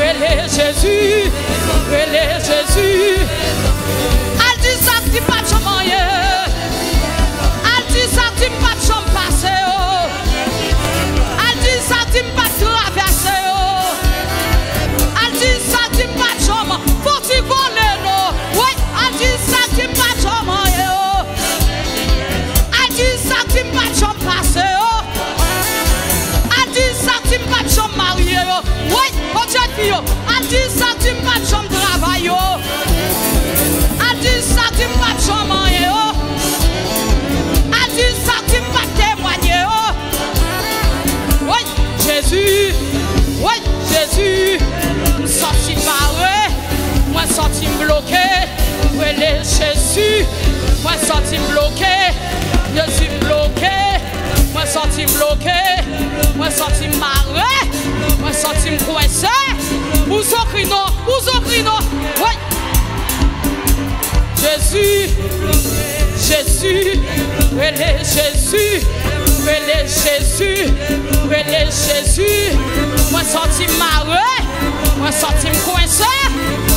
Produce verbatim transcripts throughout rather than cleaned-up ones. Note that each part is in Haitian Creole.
Rele Jezi, rele Jezi. Al di sa k di m p ap janm anyen. Al di sa k di m p ap janm pase yo. Al di sa k di m p ap travèse yo. Al di sa k di m p ap janm fouti vole non. Wi, al di sa k di m p ap janm anyen yo. Al di sa k di m p ap janm pase yo. Al di sa k di m p ap janm marye yo. Wi, kot jèn fi yo. Al di sa k di m p ap janm travay yo. Al di sa k di m p ap janm anyen yo. Al di sa k di m p ap temwanye yo. Wi, Jezi. Wi, Jezi. M santi m mare. Mwen santi m bloke. Rele Jezi. Mwen santi m bloke. Jezi m bloke. Mwen santi m bloke. Mwen santi m mare. Mwen santi m kwense. Ou sokri non. Ou sokri non. Wi. Jezi. Jezi. Rele Jezi. Rele Jezi. Rele Jezi. Mwen santi m mare. Mwen santi m kwense.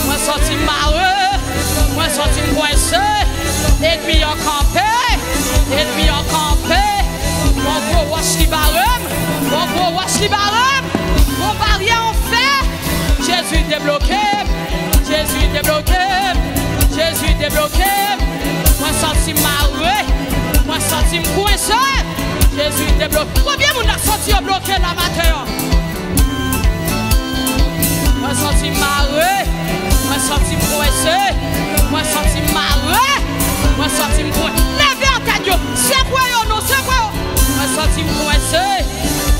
Mwen santi m mare. Mwen santi m kwense. Ènmi an kanpe. Ènmi an kanpe. Yon gwo wòch li bare m. Yon gwo wòch li bare m. Yon baryè an fè. Jezi debloke m. Jezi debloke m. Jezi debloke m. Mwen santi m mare. Mwen santi m kwense. Jezi debloke. Konbyen moun nan santi yo bloke la maten an? Mwen santi m mare. Mwen santi m kwense. Mwen santi m mare. Mwen santi m kwen-, leve antèn yo. Sekwe yo non, sekwe yo. Mwen santi m kwense.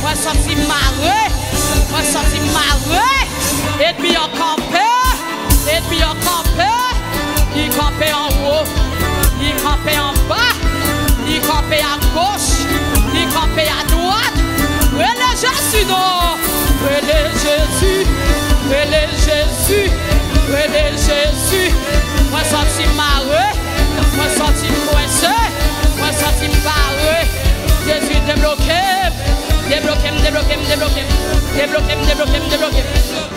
Mwen santi m mare. Mwen santi m mare. Ènmi an kanpe. Ènmi an kanpe. Li kanpe anwo. Li kanpe anba. Li kanpe agoch. Li kanpe adwat. Rele Jezi non. Rele Jezi. Rele Jezi. Rele Jezi. Mwen santi m mare. Mwen santi m kwense. Mwen santi m bare. Jezi debloke m. Debloke m, debloke m, debloke m. Debloke m, debloke m, debloke m.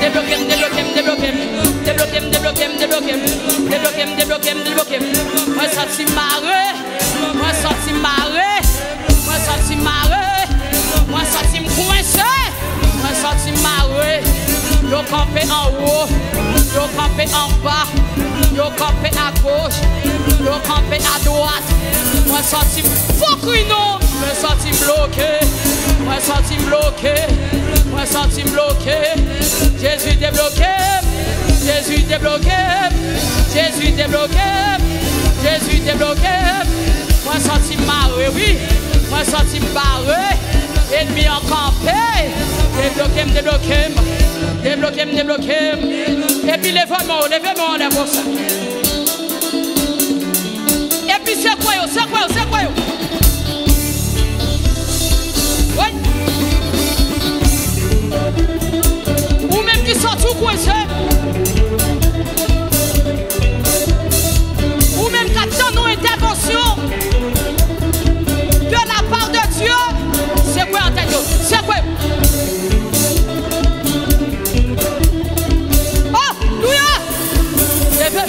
Debloke m, debloke m, debloke m. Debloke m, debloke m, debloke m. Debloke m, debloke m, debloke m. Mwen santi m mare. Mwen santi m mare. Mwen santi m mare. Mwen santi m kwense. Mwen santi m mare. Yo kanpe anwo. Yo kanpe anba. Yo kanpe agoch. Yo kanpe adwat. Mwen santi m fokri non. Mwen santi m bloke. Mwen santi m bloke. Mwen santi m bloke. Jezi debloke m. Jezi debloke m. Jezi debloke m. Jezi debloke m. Mwen santi m mare, wi. Mwen santi m bare. Ènmi an kanpe. Debloke m, debloke m. Debloke m, debloke m. Epi leve men w, leve men w anlè konsa. Epi sekwe yo, sekwe yo, sekwe yo. Wi. Ou menm ki santi w kwense. Ou menm k ap tann yon entèvansyon de la part de Dieu. Sekwe antèn yo, sekwe. Oh! Alelouya! Leve!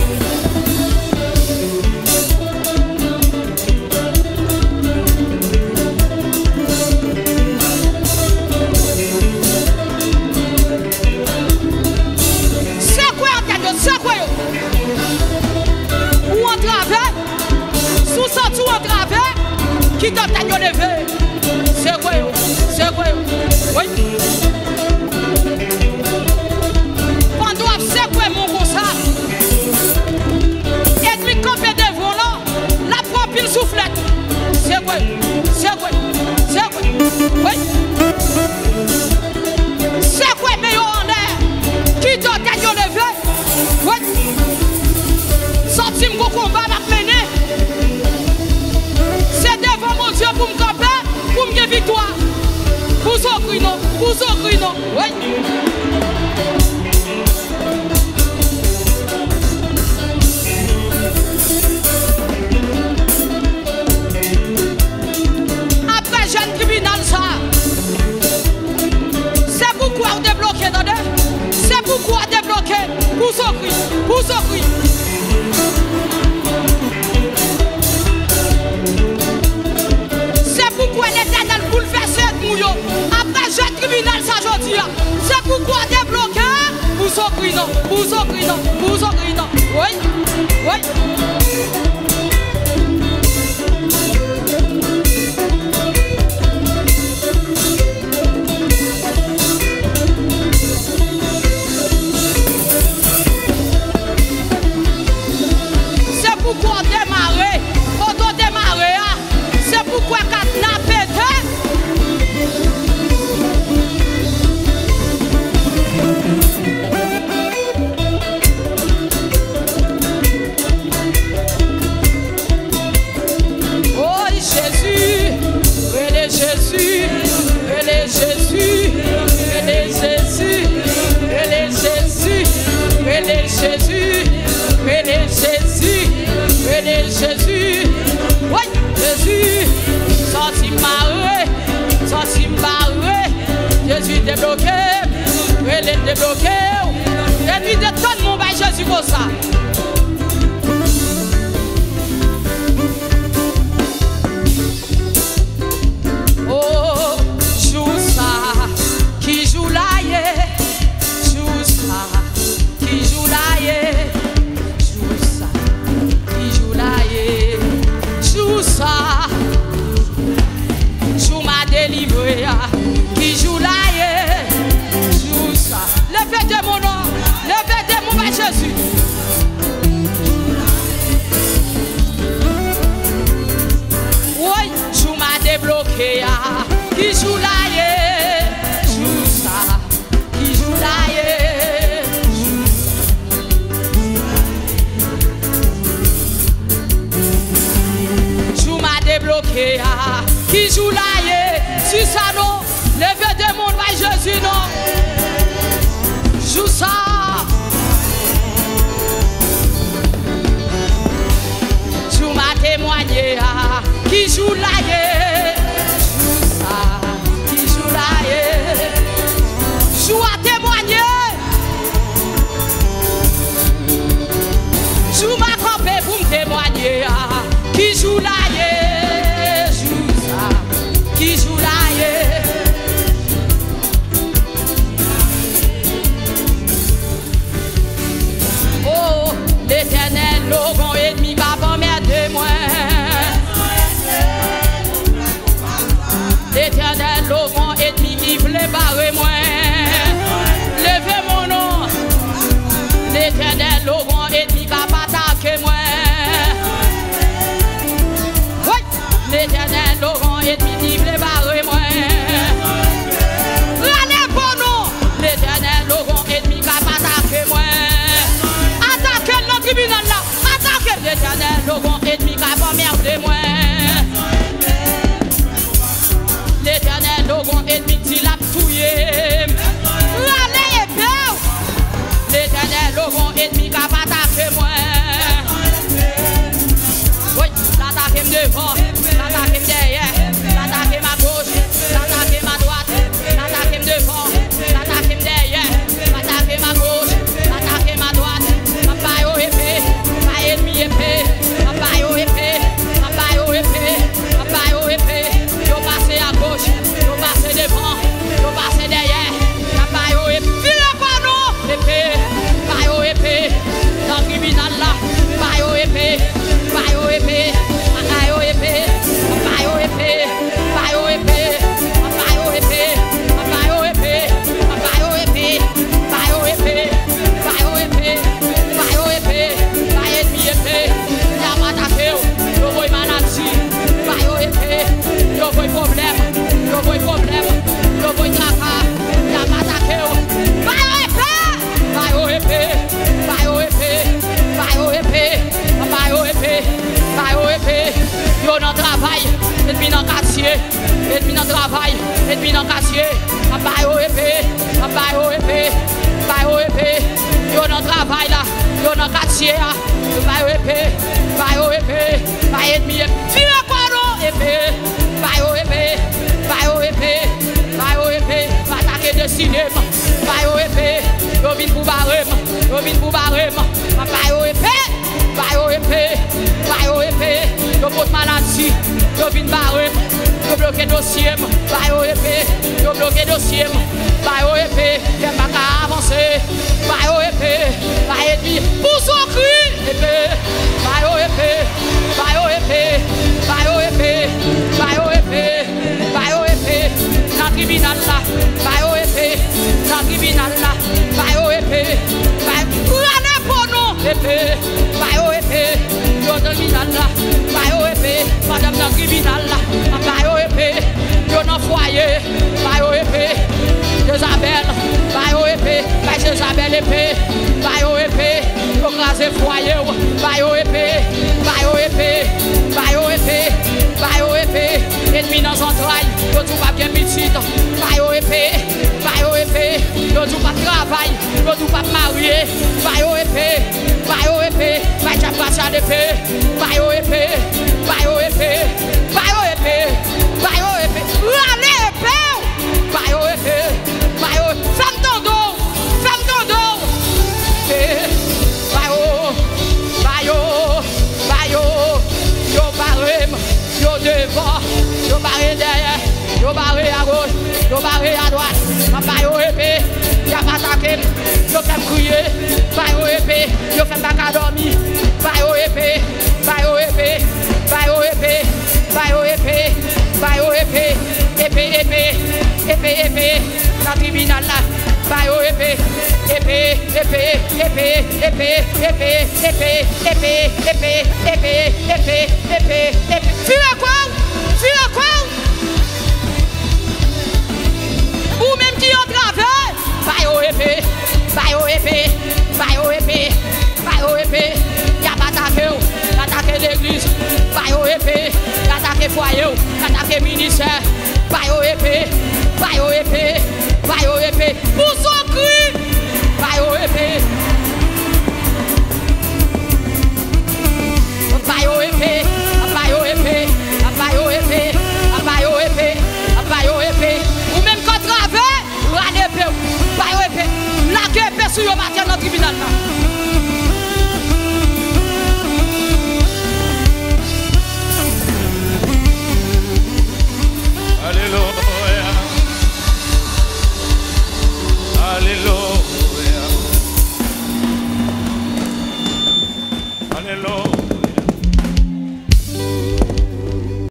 Sekwe antèn yo, sekwe yo! Ou antrave? Si w santi w antrave, kite antèn yo leve. Sekwe yo, sekwe yo. Wi. Pandan w ap sekwe men w konsa, ènmi k kanpe devan w lan, l ap pran anpil souflèt. Sekwe, sekwe, sekwe. Wi. Sekwe men yo anlè. Kite antèn yo leve. Wi. Santi m gon konba m ap mennen. Se devan Bondye pou m kanpe, pou m gen viktwa. Pou zogri non, pou zogri non. Wi. Apre jèn tribinal sa a, se pou kwè w debloke, tande. Se pou kwè Pou zogri non. Woy, woy. Se pou kò w demare. Kote w demare a, se pou kwè katna pete. Oy, Jezi, rele Jezi, rele Jezi, rele Jezi, rele Jezi, rele Jezi, rele Jezi, rele Jezi. Woy, Jezi, sòti m bare, sòti m bare. Jezi debloke m, rele l debloke w. Enmi detann mwen, bay Jezi konsa. O, jou sa, ki jou la ye? Jou sa, ki jou la ye? Jou sa, ki jou la ye? Jou sa, jou m a delivre a, ki jou la ye? Jou sa. Leve de mon non, leve de mon bay Jezi. Woy, jou m a debloke a, ki jou la ye? Jou sa, ki jou la ye? Jou m a debloke a, ki jou la ye? Di sa non. Leve de moun bay Jezi non. Jou sa. Jou m a temwanye a, ki jou la ye? Jou sa, ki jou la ye? Jou a temwanye. Jou m a kanpe pou m temwanye a, ki jou la ye? Jou sa, ki jou la ye? O, Letènèl, lo gon enmi k ap anmède mwen. Letènèl, lo gon enmi ki vle bare mwen. Leve mon non. Letènèl, lo gon enmi k ap atake mwen. Woy! Letènèl, lo gon enmi ki vle bare mwen. Rale bon non. Letènèl, lo gon enmi k ap atake mwen. Atake l nan tribinal la. Atake l, Letènèl, lo gon enmi k ap anmède mwen. Letènèl, lo gon enmi k di l ap touye m. Rale epe w. Letènèl, lo gon enmi k ap atake mwen. Woy, l atake m devan, l atake m dèyè, l atake m agoch, l atake m adwat, l atake m devan, l atake m dèyè, l atake m agoch, l atake m adwat. M ap ba yo epe, bay enmi epe. M ap ba yo epe, m ap ba yo epe, m ap ba yo epe. Yo pase agoch, yo pase devan, yo pase dèyè. M ap ba yo epe. Vire kò nou. Epe, ba yo epe. Nan tribinal la, ba yo epe, ba yo epe, ba yo epe, ba yo epe, ba yo epe, ba yo epe, ba yo epe, ba yo epe, ba yo epe, ba yo epe, ba yo epe, ba enmi epe, y ap atake w, yo voye maladi, ba yo epe, yo voye pwoblèm, yo voye pwoblèm, yo voye traka, y ap atake w, ba yo epe. Ba yo epe, ba yo epe, ba yo epe, ba yo epe, ba yo epe. Yo nan travay, enmi nan katye, enmi nan travay, enmi nan katye. Ba yo epe, ba yo epe, ba yo epe. Yo nan travay la, yo nan katye a. Ba yo epe, ba yo epe, ba enmi epe. Vire kò nou, epe. Ba yo epe, ba yo epe, ba yo epe. Atake destine m. Ba yo epe, yo vin pou bare m, yo vin pou bare m. Ba yo epe, ba yo epe, ba yo epe. Yo pot maladi, yo vin bare m. Yo bloke dosye m, ba yo epe. Yo bloke dosye m, ba yo epe. Kè m pa ka avanse, ba yo epe. Ba enmi, pou zokri, epe. Ba yo epe, ba yo epe, ba yo epe, ba yo epe, ba yo epe. Nan tribinal la, ba yo epe. Nan tribinal la, ba yo epe. Ba yo, rale pou nou, epe. Ba yo epe. Yo nan tribinal la, ba yo epe. Pandan m nan tribinal la, ba yo epe. Yo nan fwaye, ba yo epe. Jezabèl, ba yo epe. Bay Jezabèl epe, ba yo epe. Yo kraze fwaye w, ba yo epe. Ba yo epe, ba yo epe, ba yo epe. Enmi nan zantray, yo di w p ap gen pitit, ba yo epe. Ba yo epe, yo di w p ap travay, yo di w p ap marye, ba yo epe, ba yo epe, bay dyab rasyal epe, ba yo epe, ba yo epe, ba yo epe, ba yo epe, rale epe w, ba yo epe, ba yo, fè m tande w, fè m tande w, e, ba yo, ba yo, ba yo, yo bare m. Yo devan, yo bare dèyè, yo bare agoch, yo bare adwat. M ap ba yo epe, y ap atake m. Yo fè m kriye, ba yo epe, yo fè m pa ka dòmi. Ba yo epe, ba yo epe, ba yo epe, ba yo epe, ba yo epe, epe, epe, epe, epe, nan tribinal la. Ba yo epe, epe, epe, epe, epe, epe, epe, epe, epe, epe, epe, epe, epe, epe. Vire kò w, vire kò w. Ou menm ki antrave, ba yo epe, ba yo epe, ba yo epe, ba yo epe. Y ap atake w, y atake legliz, ba yo epe, y atake fwaye w, y atake ministè, ba yo epe, ba yo epe, ba yo epe. Pou zokri, ba yo epe. Ba yo epe, ba yo epe, ba yo epe, ba yo epe, ba yo epe. Ou menm k antrave, rale epe w, ba yo epe. Lage epe sou yo maten nan tribinal la. Alelouya. Alelouya. Alelouya.